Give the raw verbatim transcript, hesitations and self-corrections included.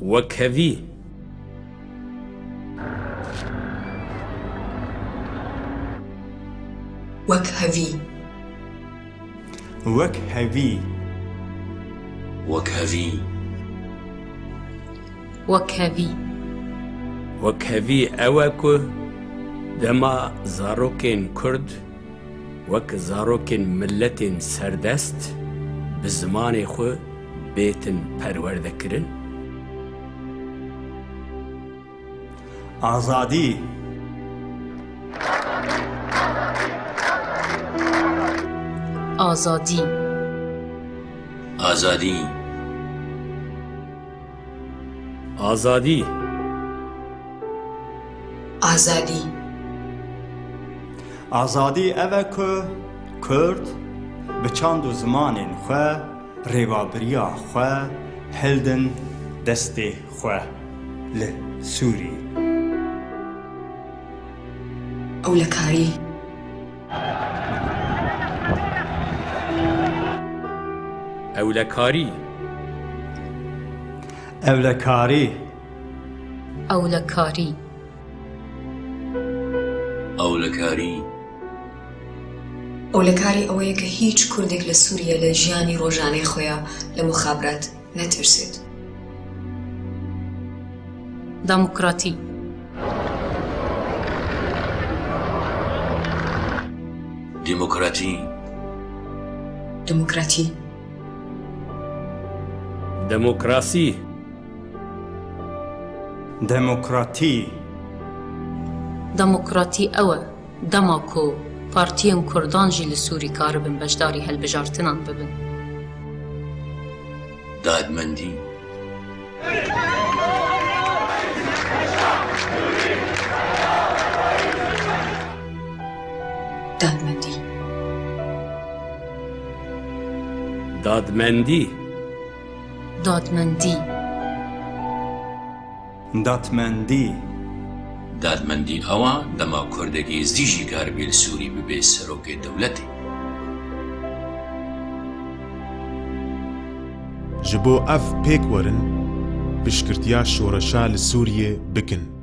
Wekhevî. Wekhevî. Wekhevî. Wekhevî. Wekhevî. Wekhevî ew e ku dema zarokên Kurd wek zarokên miletên serdest bi zimanê xwe bêtin perwerdekirin. Azadî. Azadî. Azadî. Azadî. Azadî. Azadî ev e ku Kurd bi çand û zimanên xwe rêvebiriya xwe hildin destê xwe li Sûrî. Ewlekarî. Ewlekarî. Ewlekarî. Ewlekarî. Ewlekarî. Ewlekarî ئەوەیە کە هیچ کوردێک لە سووریە لە ژیانی ڕۆژانەی خۆیان لە مخابرات نەترسێت. Demokratî. Demokratî. Demokratî. Demokrasî. Demokratî. Demokratî ew e dema ku partiyên kurdan jî li Sûrî karibin beşdarî hilbijartinan bibin. Dadmendî. Dadmendî. Dadmendî. Dadmendî. Dadmendî. Dadmendî ew e dema kurdekî êzdî jî karibê li Sûrî bibe serokê dewletê. Ji bo ev pêk werin, piştgirtiya şoreşa li Sûriyê bikin.